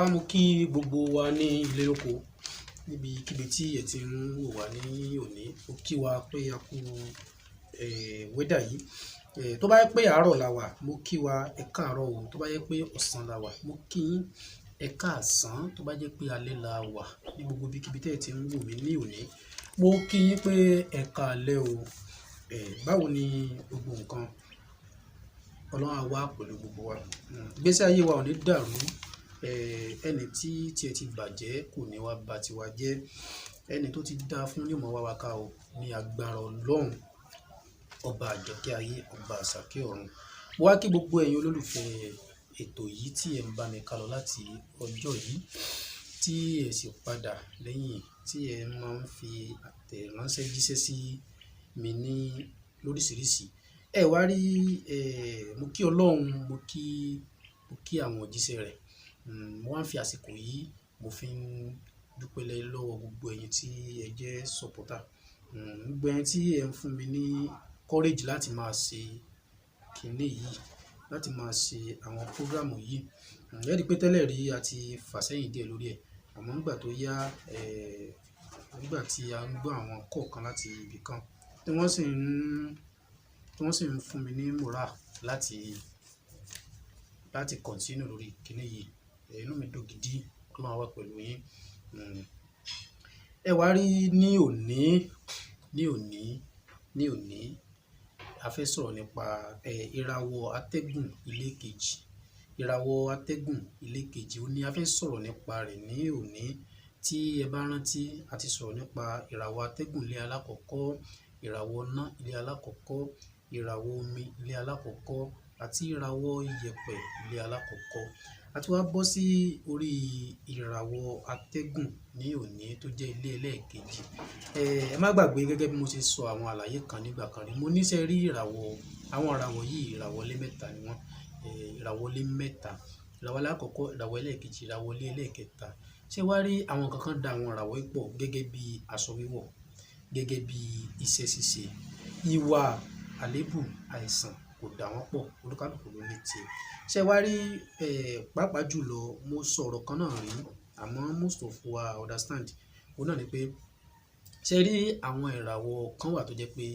Mo kí gbogbo wa ní ilé lóko níbikíbi tí ẹ ti ń wò wá ní òní. Mo kí wa pé a kú weather yìí. Tó bá jẹ́ pé àárọ̀ la wà, mo kí wa ẹ káàárọ̀ o. Tó bá jẹ́ pé ọ̀sán la wà, mo kí yín ẹ káàsán. Tó bá jẹ́ pé alẹ́ la wà ní gbogbo ibikíbi tí ẹ ti ń wò mí ní òní, mo kí yín pé ẹ káalẹ́ o. Báwo ni gbogbo nǹkan? Ọlọ́run á wà pẹ̀lú gbogbo wa. Ìgbésí ayé wa ò ní dàrú. Ẹni tí ẹ ti bàjẹ́ kò ní wá ba tiwa jẹ́. Ẹni tó ti dá fún ní ò mọ̀ wá wa ká o ní agbára Ọlọ́run, ọba àjọkẹ́ ayé, ọba àṣàkẹ́ ọ̀run. Mo wá kí gbogbo ẹ̀yin olólùfẹ́ ètò yìí tí ẹ̀ ń bá mi kálọ láti ọjọ́ yìí, tí ẹ sì padà lẹ́yìn, tí ẹ máa ń fi àtẹ̀ránṣẹ́ jíṣẹ́ sí mi ní lóríṣiríṣi. Ẹ wá rí, mo kí Ọlọ́run, mo kí àwọn òjíṣẹ́ rẹ̀. Mo wá ń fi àsìkò yìí, mo fi ń dúpẹ́ lọ́wọ́ gbogbo ẹ̀yin tí ẹ jẹ́ supporter. Gbogbo ẹ̀yin tí ẹ ń fún mi ní courage láti máa ṣe kíní yìí, láti máa ṣe àwọn program yìí. Ẹ rí pé tẹ́lẹ̀ rí a ti fàsẹ́yìn díẹ̀ lórí ẹ̀. Àmọ́ nígbà tó yá, nígbà tí a ń gbọ́ àwọn kọ̀ọ̀kan láti ibì kan tí wọ́n sì ń fún mi ní morale láti continue lórí kíní yìí. Inú mi dùn gidi. Ọlọ́run á wà pẹ̀lú yín. Ẹ wá rí ní òní, ní òní, ní òní, a fẹ́ sọ̀rọ̀ nípa ìràwọ̀ atẹ́gùn ilé kejì. Ìràwọ̀ atẹ́gùn ilé kejì, òun ní a fẹ́ sọ̀rọ̀ nípa rẹ̀ ní òní. Tí ẹ bá rántí, a ti sọ̀rọ̀ nípa ìràwọ̀ atẹ́gùn ilé alákọ̀ọ́kọ́, ìràwọ̀ iná ilé alákọ̀ọ́kọ́, ìràwọ̀ omi ilé alákọ̀ọ́kọ́ àti ìràwọ̀ iyẹ̀pẹ̀ ilé alákọ̀ọ́kọ́. A ti wá bọ́ sí orí ìràwọ̀ atẹ́gùn ní òní tó jẹ́ ilé ẹlẹ́ẹ̀kejì. Ẹ má gbàgbé gẹ́gẹ́ bí mo ṣe sọ àwọn àlàyé kan nígbà kan rí. Mo ní ṣé rí ìràwọ̀, àwọn ìràwọ̀ yìí, ìràwọ̀ ilé mẹ́ta ni wọ́n. Ìràwọ̀ ilé mẹ́ta. Ìràwọ̀ alákọ̀ọ́kọ́, ìràwọ̀ ẹlẹ́ẹ̀kejì, ìràwọ̀ ilé ẹlẹ́ẹ̀kẹta. Ṣé wá rí àwọn nǹkan kan dá àwọn ìràwọ̀ yìí pọ̀ gẹ́gẹ́ bí aṣọ wíwọ̀, gẹ́gẹ́ bí iṣẹ́ ṣíṣe, ìwà, àléébù, àìsàn kò dà wọ́n pọ̀. Olúkálùkù ló ní tiẹ̀. Ṣé wá rí, pàápàá jùlọ mo sọ ọ̀rọ̀ kan náà rí, àmọ́ most of wa understand. Òun náà ni pé, ṣé rí àwọn ìràwọ̀ kan wà tó jẹ́ pé,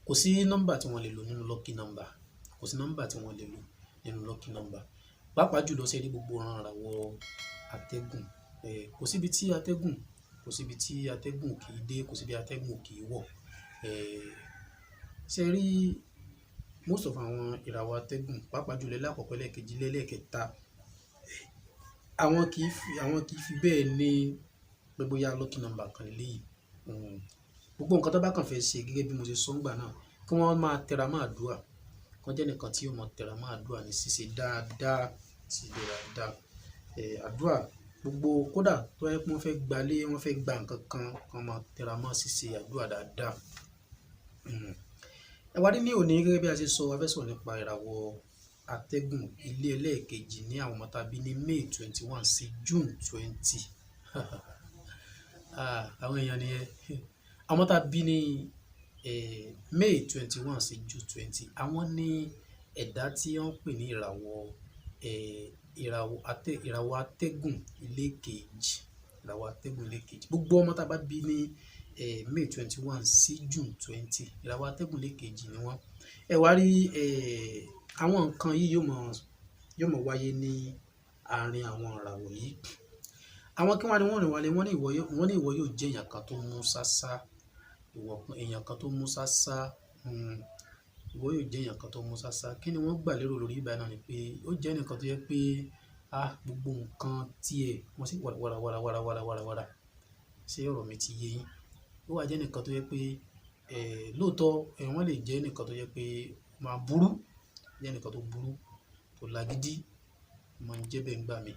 kò sí nọ́mbà tí wọ́n lè lò nínú lucky number. Kò sí nọ́mbà tí wọ́n lè lò nínú lucky number. Pàápàá jùlọ ṣé rí gbogbo ìràwọ̀ atẹ́gùn. Kò sí ibi tí atẹ́gùn kì í dé, kò sí ibi atẹ́gùn kì í wọ̀. Ṣé rí most of àwọn ìràwọ̀ atẹ́gùn, pàápàá jùlọ ẹlẹ́àkọ́kọ́, ẹlẹ́ẹ̀kejì, ẹlẹ́ẹ̀kẹta, àwọn kì í fi bẹ́ẹ̀ ní pé bóyá lucky number kan léleyìí. Gbogbo nǹkan tó bá kàn fẹ́ ṣe gẹ́gẹ́ bí mo ṣe sọ nígbà náà, kí wọ́n máa tẹra mọ́ àdúrà. Kí wọ́n jẹ́ ẹnìkan tí ó mọ̀ tẹra mọ́ àdúrà ní ṣíṣe dáadáa, ṣíṣe dáadáa. Àdúrà gbogbo kódà tó bá jẹ́ pé wọ́n fẹ́ gba ilé, wọ́n fẹ́ gba nǹkan kan, kí wọ́n máa tẹra mọ́ ṣíṣe àdúrà dáadáa. Ẹ wá rí ní òní gẹ́gẹ́ bí a ṣe sọ, a fẹ́ sọ̀rọ̀ nípa ìràwọ̀ atẹ́gùn ilé ẹlẹ́ẹ̀kejì ní àwọn ọmọ tàbí ní May 21 sí June 20. Ah, àwọn èèyàn nìyẹn. Àwọn tá bí ní May 21 sí June 20. Àwọn ní ẹ̀dá tí wọ́n ń pè ní ìràwọ̀ atẹ́gùn ilé kejì. Ìràwọ̀ atẹ́gùn ilé kejì. Gbogbo ọmọ tá bá bí ní May 21 sí June 20, ìràwọ̀ atẹ́gùn ilé kejì ni wọ́n. Ẹ wá rí, àwọn nǹkan yìí yóò mọ̀ wáyé ní àárín àwọn ìràwọ̀ yìí. Àwọn kí wá ni wọ́n rìn wálé, wọ́n ní ìwọ yóò jẹ́ èèyàn kan tó mú ṣáṣá. Ìwọ èèyàn kan tó mú ṣáṣá. Ìwọ yóò jẹ́ èèyàn kan tó mú ṣáṣá. Kí ni wọ́n gbà lérò lórí ìbá náà ni pé ó jẹ́ ẹnìkan tó jẹ́ pé, gbogbo nǹkan tí ẹ, wọ́n sì wàrà wàrà wàrà wàrà wàrà wàrà wàrà. Ṣé ọ̀rọ̀ mi ti yé yín? Ó wá jẹ́ ẹnìkan tó jẹ́ pé, lóòótọ́, wọ́n lè jẹ́ ẹnìkan tó jẹ́ pé máa burú, jẹ́ ẹnìkan tó burú, tó lágídí, máa ń jẹ́ bẹ́ẹ̀ nígbà mi.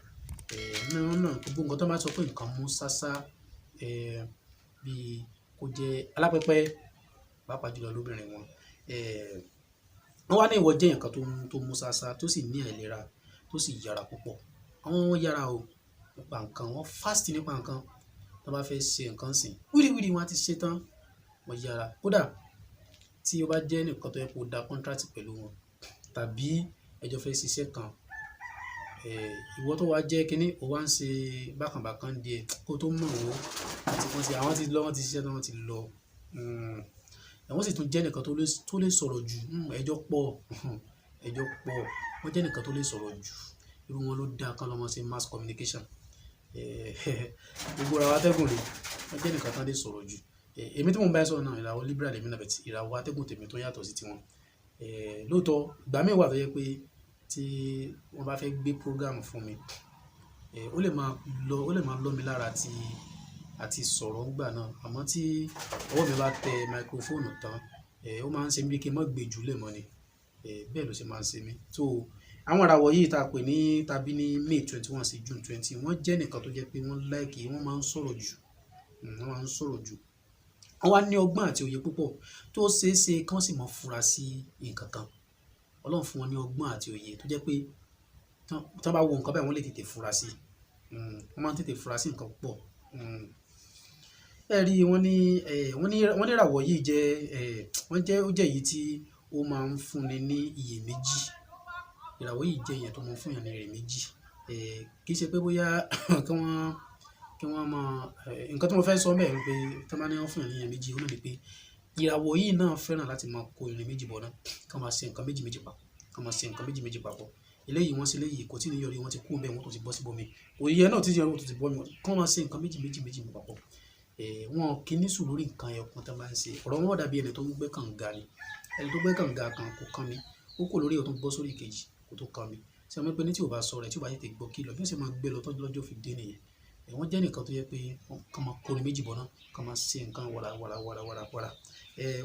Náà náà gbogbo nǹkan tó máa sọ pé nǹkan mú ṣáṣá, bí kó jẹ́ alápẹpẹ, pàápàá jùlọ lóbìnrin wọn. Wọ́n wá ní ìwọ jẹ́ èèyàn kan tó mú ṣáṣá, tó sì ní àìlera, tó sì yára púpọ̀. Àwọn wọ́n yára o nípa nǹkan, wọ́n fast nípa nǹkan. Tí wọ́n bá fẹ́ ṣe nǹkan sìn, wíríwíri wọ́n á ti ṣe tán, wọ́n yára. Kódà tí ó bá jẹ́ ẹnìkan tó jẹ́ pé ó da contract pẹ̀lú wọn tàbí ẹ jọ fẹ́ ṣiṣẹ́ kan, Ìwọ tó wá jẹ́ kínní, o wá ń ṣe bákan bákan díẹ̀ kó tó mọ̀ wọ́n, wọ́n ti àwọn ti lọ, wọ́n ti ṣiṣẹ́ tán, wọ́n ti lọ. Wọ́n sì tún jẹ́ ẹnìkan tó lè sọ̀rọ̀ jù. Ẹjọ́ pọ̀, ẹjọ́ pọ̀. Wọ́n jẹ́ ẹnìkan tó lè sọ̀rọ̀ jù. Irú wọn ló dáa kán lọ máa ṣe mass communication. Gbogbo ìràwọ̀ atẹ́gùn rè, wọ́n jẹ́ ẹnìkan tó lè sọ̀rọ̀ jù. Èmi tí mò ń bá ẹ sọ̀rọ̀ náà, ìràwọ̀ Libra lèmi náà, but ìràwọ̀ atẹ́gùn tèmi tó yàtọ̀ sí tiwọn. Lóòótọ́, ìgbà mìíràn wà tó jẹ́ pé tí wọ́n bá fẹ́ gbé program fún mi, ó lè máa lọ, ó lè máa lọ́ mi lára tí àti sọ̀rọ̀ ńgbà náà. Àmọ́ tí ọwọ́ mi bá tẹ microphone tán, ó máa ń ṣe mí bí kí n má gbé jùlẹ̀ mọ́ ni. Bẹ́ẹ̀ ló ṣe máa ń ṣe mí. So àwọn ìràwọ̀ yìí tá a pè ní tàbí ní May 21 sí June 20, wọ́n jẹ́ ẹnìkan tó jẹ́ pé wọ́n like, wọ́n máa ń sọ̀rọ̀ jù. Wọ́n máa ń sọ̀rọ̀ jù. Wọ́n wá ní ọgbọ́n àti òye púpọ̀ tó ṣe é ṣe kí wọ́n sì máa fura sí nǹkan kan. Ọlọ́run fún wọn ní ọgbọ́n àti òye tó jẹ́ pé tí wọ́n bá wo nǹkan báyìí, wọ́n lè tètè fura sí. Wọ́n máa ń tètè fura sí nǹkan púpọ̀. Ẹ rí, wọ́n ní, wọ́n ní ìràwọ̀ yìí jẹ́, wọ́n jẹ́, ó jẹ́ èyí tí ó máa ń fúnni ní iyèméjì. Ìràwọ̀ yìí jẹ́ èèyàn tó máa ń fún èèyàn ní iyèméjì. Kì í ṣe pé bóyá kí wọ́n máa, nǹkan tí mo fẹ́ sọ bẹ́ẹ̀ ni pé tí wọ́n bá ní wọ́n fún èèyàn ní iyèméjì, ó náà ni pé ìràwọ̀ yìí náà fẹ́ràn láti máa kó irin méjì bọ̀ náà, kí wọ́n máa ṣe nǹkan méjì méjì papọ̀, kí wọ́n máa ṣe nǹkan méjì méjì papọ̀. Eléyìí wọ́n ṣe eléyìí kò tí ì ní yọrí, wọ́n ti kúrò níbẹ̀, wọ́n tún ti bọ́ síbò mi. Òye náà tí yọrí, wọ́n tún ti bọ́ mi. Kí wọ́n máa ṣe nǹkan méjì méjì méjì papọ̀. Wọn kì í ní sùúrù lórí nǹkan ẹyọ kan tí wọ́n bá ń ṣe. Ọ̀rọ̀ wọn dàbí ẹni tó ń gbẹ́ kànga ni. Ẹni tó gbẹ́ kànga kan kò kan mi, ó kúrò lórí, ó tún bọ́ sórí ìkejì, kò tó kan mi. Ṣé ẹ mọ̀ pé ní tí ò bá sọ rẹ̀, tí ò bá tètè gbọ́ kìlọ̀, bí ó ṣe máa gbé lọ tọ́jú lọ́jọ́ fi dé nìyẹn. Wọ́n jẹ́ ẹnìkan tó jẹ́ pé wọ́n kàn máa kó irin méjì bọ̀ náà, kàn máa ṣe nǹkan wàrà wàrà wàrà wàrà wàrà.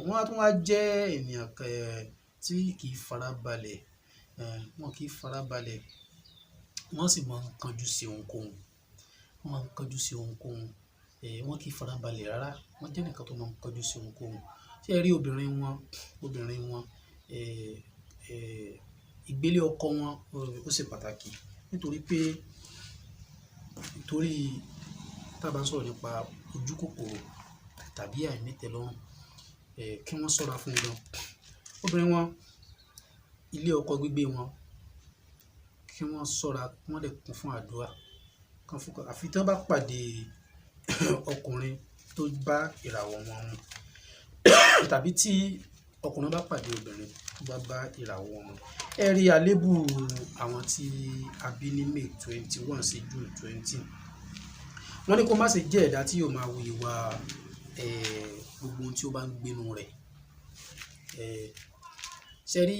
Wọ́n á tún wá jẹ́ ènìyàn tí kì í farabalẹ̀. Wọ́n kì í farabalẹ̀. Wọ́n sì máa ń kánjú sí ohunkóhun. Wọ́n máa ń kánjú sí ohunkóhun. Wọ́n kì í farabalẹ̀ rárá. Wọ́n jẹ́ ẹnìkan tó máa ń kánjú sí ohunkóhun. Ṣé ẹ rí obìnrin wọn, obìnrin wọn, ìgbélé ọkọ wọn ó ṣe pàtàkì nítorí pé, nítorí tí a bá ń sọ̀rọ̀ nípa ojúkòkòrò tàbí àìnítẹ́lọ́rùn, kí wọ́n ṣọ́ra fún gan. Obìnrin wọn, ilé ọkọ gbígbé wọn, kí wọ́n ṣọ́ra, kí wọ́n lè kún fún àdúrà. Kan fún, àfi tí wọ́n bá pàdé ọkùnrin tó bá ìràwọ̀ wọn mu tàbí tí ọkùnrin bá pàdé obìnrin tó bá bá ìràwọ̀ wọn mu. Ẹ rí àléébù àwọn tí a bí ní May 21 sí June 20. Wọ́n ní kó má ṣe jẹ́ ẹ̀dá tí yóò máa wu ìwà, gbogbo ohun tí ó bá ń gbénu rẹ̀. Ṣé ẹ rí,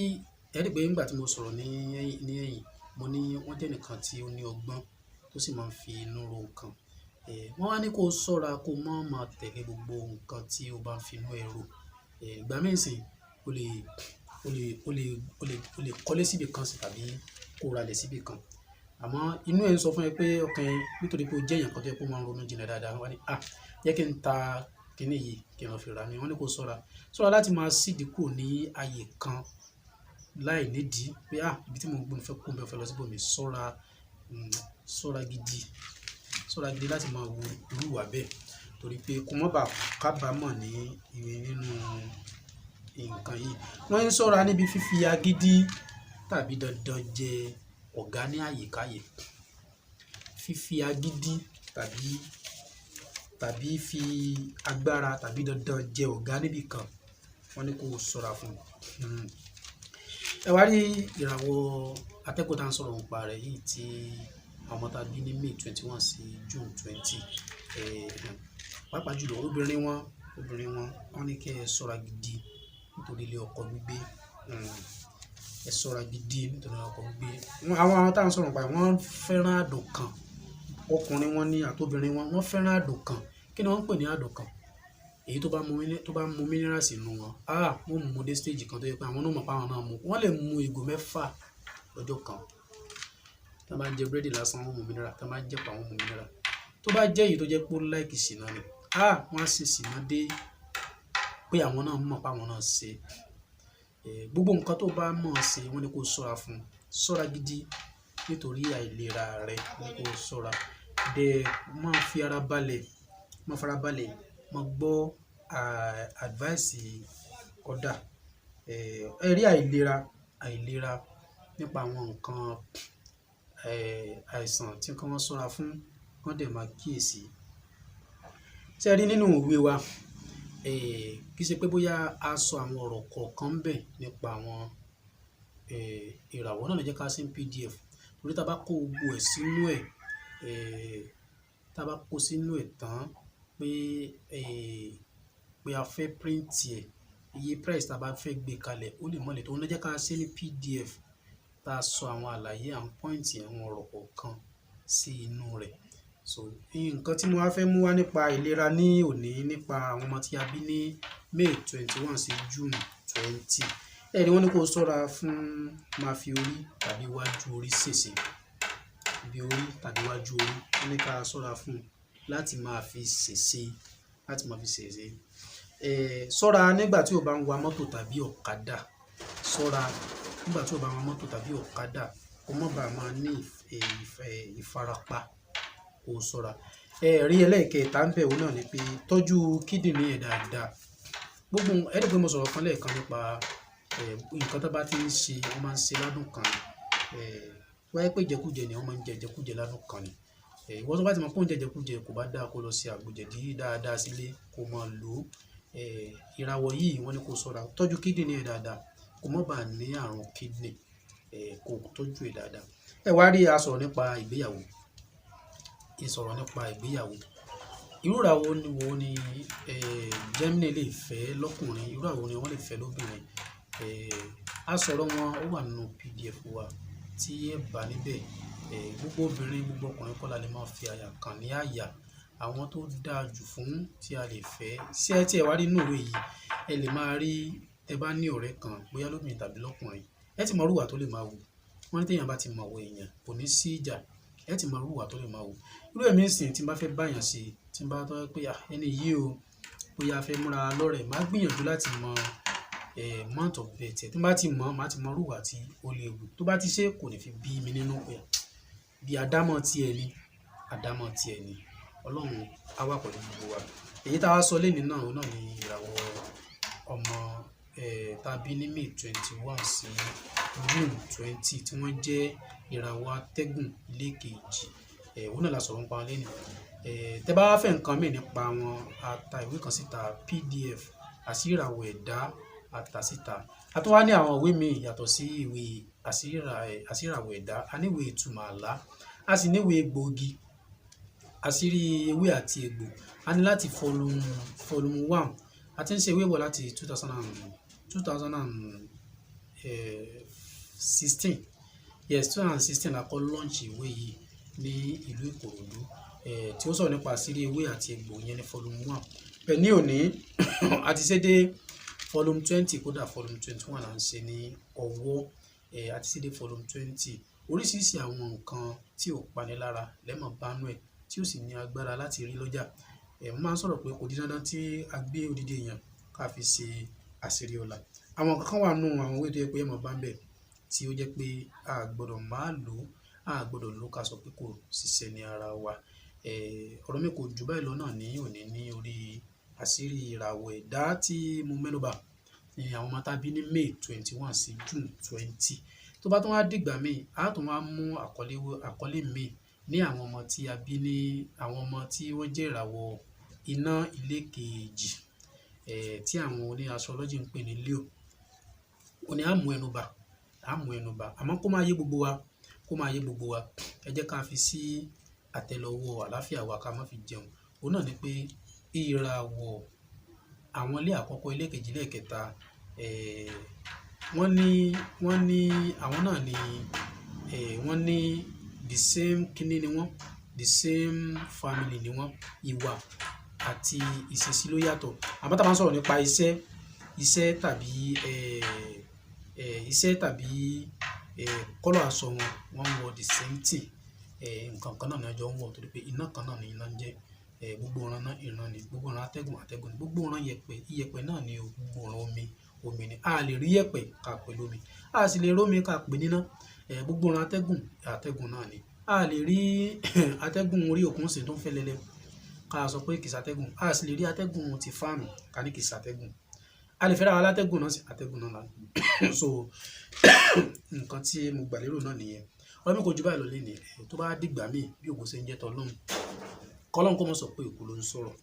ẹ rí pé nígbà tí mo sọ̀rọ̀ ní ẹ̀yìn, ní ẹ̀yìn, mo ní wọ́n jẹ́ ẹnìkan tí ó ní ọgbọ́n tó sì máa ń fi inú ro nǹkan. Wọ́n wá ní kó ṣọ́ra kó má máa tẹ̀lé gbogbo nǹkan tí ó bá ń fi inú ẹ ro. Ìgbà mìíràn sì, o lè, o lè, o lè, o lè, o lè kọ́lé síbi kan sí tàbí kó ra ilẹ̀ síbi kan. Àmọ́ inú ẹ ń sọ fún ẹ pé ọkàn ẹ, nítorí pé o jẹ́ èèyàn kan tó jẹ́ pé ó máa ń ronú jinlẹ̀ dáadáa. Wọ́n wá ní, "À, jẹ́ kí n ta kíní yìí kí n lọ fi ra mi." Wọ́n ní kó ṣọ́ra. Ṣọ́ra láti máa ṣídìí kúrò ní ààyè kan láì nídìí pé, "À, ibi tí mò ń gbé mo fẹ́ kúrò níbẹ̀, mo fẹ́ lọ síbò mi." Ṣọ́ra, ṣọ́ra gidi. Ṣọ́ra gidi láti máa wu irú ìwà bẹ́ẹ̀ torí pé kó má bá kábàámọ̀ ní nínú nǹkan yìí. Wọ́n ń ṣọ́ra níbi fífi agídí tàbí dandan jẹ ọ̀gá ní àyíkáyè. Fífi agídí tàbí, tàbí fi agbára tàbí dandan jẹ ọ̀gá níbi kan, wọ́n ní kó ṣọ́ra fún. Ẹ wá rí ìràwọ̀ atẹ́gùn tí à ń sọ̀rọ̀ nípa rẹ̀ yìí tí àwọn ọmọ tá bí ní May 21 sí June 20. Pàápàá jùlọ obìnrin wọn, obìnrin wọn, wọ́n ní kí ẹ ṣọ́ra gidi nítorí ilé ọkọ gbígbé. Ẹ ṣọ́ra gidi nítorí ọkọ gbígbé. Àwọn tí à ń sọ̀rọ̀ nípa rẹ̀, wọ́n fẹ́ràn àdùn kan. Ọkùnrin wọn ní àti obìnrin wọn, wọ́n fẹ́ràn àdùn kan. Kí ni wọ́n ń pè ní àdùn kan? Èyí tó bá mú, tó bá mú minerals nínú wọn, ah, wọ́n mú dé stage kan tó jẹ́ pé àwọn náà mọ̀ pé àwọn náà mú. Wọ́n lè mú ìgò mẹ́fà lọ́jọ́ kan. Tí wọ́n bá ń jẹ búrẹ́dì lásán, wọ́n mú mineral. Tí wọ́n bá ń jẹ ẹ̀pà, wọ́n mú mineral. Tó bá jẹ́ èyí tó jẹ́ pé ó like ṣìnà ni, ah, wọ́n á ṣe ṣìnà dé pé àwọn náà mọ̀ pé àwọn náà ṣe. Gbogbo nǹkan tó bá mọ̀ ṣe, wọ́n ní kó ṣọ́ra fún. Ṣọ́ra gidi nítorí àìlera rẹ, wọ́n ní kó ṣọ́ra. Dẹ̀ máa fi ara balẹ̀, máa fara balẹ̀, máa gbọ́, advice ọ̀dà. Ẹ rí àìlera, àìlera nípa àwọn nǹkan Àìsàn tí kí wọ́n ṣọ́ra fún, kí wọ́n dẹ̀ máa kíyèsi. Ṣé ẹ rí nínú ìwé wa, kì í ṣe pé bóyá a sọ àwọn ọ̀rọ̀ kọ̀ọ̀kan ńbẹ̀ nípa àwọn ìràwọ̀ náà ló jẹ́ ká ṣe ní PDF. Torí tí a bá kó gbogbo ẹ̀ sínú ẹ̀, tí a bá kó sínú ẹ̀ tán pé, pé a fẹ́ print ẹ̀, iye price tí a bá fẹ́ gbé kalẹ̀ ó lè mọ́lẹ̀ tó. Òun ló jẹ́ ká ṣe ní PDF tá a sọ àwọn àlàyé, àwọn point, àwọn ọ̀rọ̀ kọ̀ọ̀kan sí inú rẹ̀. So nǹkan tí mo wá fẹ́ mú wá nípa ìlera ní òní nípa àwọn ọmọ tí a bí ní May 21 sí June 20. Ẹ rí, wọ́n ní kó ṣọ́ra fún máa fi orí tàbí iwájú orí ṣèṣe. Ibi orí tàbí iwájú orí, wọ́n ní ká ṣọ́ra fún láti máa fi ṣèṣe, láti máa fi ṣèṣe. Ṣọ́ra nígbà tí o bá ń wa mọ́tò tàbí ọ̀kadà. Ṣọ́ra nígbà tí o bá ń wa mọ́tò tàbí ọ̀kadà, kó má ba à máa ní ìfarapa. Kó ṣọ́ra. Ẹ rí ẹlẹ́ẹ̀kẹta ń bẹ̀, òun náà ni pé tọ́jú kíndìnrín ẹ dáadáa. Gbogbo ẹ rí pé mo sọ̀rọ̀ kan lẹ́ẹ̀kan nípa nǹkan tó bá ti ń ṣe, wọ́n máa ń ṣe ládùn kan ni. Tó bá jẹ́ pé ìjẹkújẹ ni, wọ́n máa ń jẹ ìjẹkújẹ ládùn kan ni. Ìwọ tó bá ti mọ̀ pé ó ń jẹ ìjẹkújẹ, kò bá dáa kó lọ ṣe àgbo jẹ̀dí dáadáa sílé kó máa lò ó. Ìràwọ̀ yìí wọ́n ní kó ṣọ́ra, tọ́jú kíndìnrín ẹ dáadáa kó má ba à ní àrùn kidney. Kó tọ́jú ẹ dáadáa. Ẹ wá rí, a sọ̀rọ̀ nípa ìgbéyàwó. Ìsọ̀rọ̀ nípa ìgbéyàwó. Irú ìràwọ̀ wo ni Gemini lè fẹ́ lọ́kùnrin? Irú ìràwọ̀ wo ni wọ́n lè fẹ́ lóbìnrin? A sọ̀rọ̀ wọn, ó wà nínú PDF wa tí ẹ bá níbẹ̀. Gbogbo obìnrin, gbogbo ọkùnrin kọ́ la lè máa fi àyà kan ní àyà. Àwọn tó dáa jù fún tí a lè fẹ́. Ṣé ẹ tí ẹ wá rí nínú ìwé yìí, ẹ lè máa rí tẹ bá ní ọ̀rẹ́ kan bóyá lóbìnrin tàbí lọ́kùnrin, ẹ ti mọ irú ìwà tó lè máa wù. Wọ́n ní tí èèyàn bá ti mọ̀ ìwà èèyàn, kò ní sí ìjà. Ẹ ti mọ irú ìwà tó lè máa wù. Irú èmi ń sìn tí n bá fẹ́ bá èèyàn ṣe, tí n bá tọ́ pé, "À, ẹni yìí o, bóyá a fẹ́ múra lọ́rẹ." Màá gbìyànjú láti mọ month of birth ẹ. Tí n bá ti mọ̀, màá ti mọ irú ìwà tí ó lè wù. Tó bá ti ṣe, kò ní fi bí mi nínú pé bí àdámọ̀ tí ẹ ní, àdámọ̀ tí ẹ ní. Ọlọ́run á wà pẹ̀lú gbogbo wa. Èyí tí a wá sọ lónìí náà, òun náà ni ìràwọ̀ ọmọ tá bí ní May 21 sí June 20 tí wọ́n jẹ́ ìràwọ̀ atẹ́gùn ilé kejì. Òun náà la sọ̀rọ̀ nípa wọn lónìí. Tẹ bá fẹ́ nǹkan mìíràn nípa wọn, a ta ìwé kan síta, PDF, àṣírí ìràwọ̀ ẹ̀dá, a ta síta. A tún wá ní àwọn ìwé míì yàtọ̀ sí ìwé àṣírí ìràwọ̀ ẹ̀dá. A ní ìwé ìtumọ̀ àlá, a sì ní ìwé egbòogi, àṣírí ewé àti egbò. A ní láti volume one. A ti ń ṣe ìwé bọ̀ láti 2016. Yes, 2016 la kọ́ launch ìwé yìí ní ìlú Ìkòròdú, tí ó sọ̀rọ̀ nípa àṣírí ewé àti egbò yẹn ní volume one. Bẹ́ẹ̀ ní òní, a ti ṣe dé volume 20, kódà volume 21 là ń ṣe ní ọwọ́. A ti ṣe dé volume 20. Oríṣiríṣi àwọn nǹkan tí ò pani lára lẹ́mọ̀ bá nú ẹ̀ tí ó sì ní agbára láti rí lọ́jà. Mo máa ń sọ̀rọ̀ pé kò di dandan tí a gbé odidi èèyàn ká fi ṣe àṣírí ọlá. Àwọn nǹkan kan wà nínú àwọn ìwé tó jẹ́ pé ẹ mọ̀ bá ń bẹ̀ tí ó jẹ́ pé a gbọdọ̀ máa lò, a gbọdọ̀ lò ká sọ pé kò ṣiṣẹ́ ní ara wa. Ọ̀rọ̀ mi kò ju báyìí lọ náà ní òní ní orí àṣírí ìràwọ̀ ẹ̀dá tí mo mẹ́nu bà ní àwọn ọmọ tá bí ní May 21 sí June 20. Tó bá tún wá dìgbà míì, a tún wá mú àkọlé mi ní àwọn ọmọ tí a bí ní àwọn ọmọ tí wọ́n jẹ́ ìràwọ̀ iná ilé kejì, tí àwọn oní astrology ń pè ní Leo. Ó ní a mú ẹnu bà, a mú ẹnu bà. Àmọ́ kó máa yé gbogbo wa, kó máa yé gbogbo wa. Ẹ jẹ́ ká fi sí àtẹ́lẹwọ́ àlàáfíà wa ká má fi jẹun. Òun náà ni pé ìràwọ̀ àwọn ilé àkọ́kọ́, ilé kejì, ilé kẹta, wọ́n ní àwọn náà ni, wọ́n ní the same kíní ni wọ́n, the same family ni wọ́n. Ìwà àti ìṣesí ló yàtọ̀. Àmọ́ tí a bá ń sọ̀rọ̀ nípa iṣẹ́, iṣẹ́ tàbí, iṣẹ́ tàbí, colour aṣọ wọn, wọ́n ń wọ the same thing. Nǹkan kan náà ni wọ́n jọ ń wọ̀ torí pé iná kan náà ni iná ń jẹ́. Gbogbo ìran náà ìran ni, gbogbo ìran atẹ́gùn atẹ́gùn ni, gbogbo ìran iyẹ̀pẹ̀ iyẹ̀pẹ̀ náà ni o, gbogbo ìran omi omi ni. A lè rí iyẹ̀pẹ̀ ká pè lómi, a sì lè rí omi ká pè ní iná. Gbogbo ìran atẹ́gùn atẹ́gùn náà ni. A lè rí atẹ́gùn orí òkun sì tó ń fẹ́ lẹ́lẹ́ ká sọ pé kì í ṣe atẹ́gùn. A sì lè rí atẹ́gùn ti fáànù ká ní kì í ṣe atẹ́gùn. A lè fẹ́ra wa látẹ́gùn náà sí atẹ́gùn náà là. So nǹkan tí mo gbà lérò náà nìyẹn. Ọ̀rọ̀ mi kò ju báyìí lọ lénìí. Tó bá dìgbà míì, bí ògo ṣe ń jẹ́ tọlọ́hun, kọ́lọ́hun kó má sọ pé òkú ló ń sọ̀rọ̀.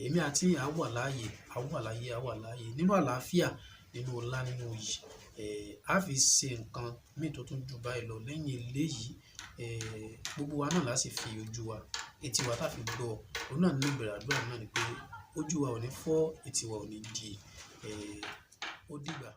Èmi àti yín á wà láàyè, á wà láyé, á wà láàyè nínú àlàáfíà, nínú ọlá, nínú iyì. A fi ṣe nǹkan míì tó tún ju báyìí lọ lẹ́yìn eléyìí. Gbogbo wa náà la sì fi ojú wa, etí wa tá fi gbọ́. Òun náà ní ìbẹ̀rẹ̀ àdúrà náà ni pé ojú wa ò ní fọ́, etí wa ò ní di. Ó dìgbà.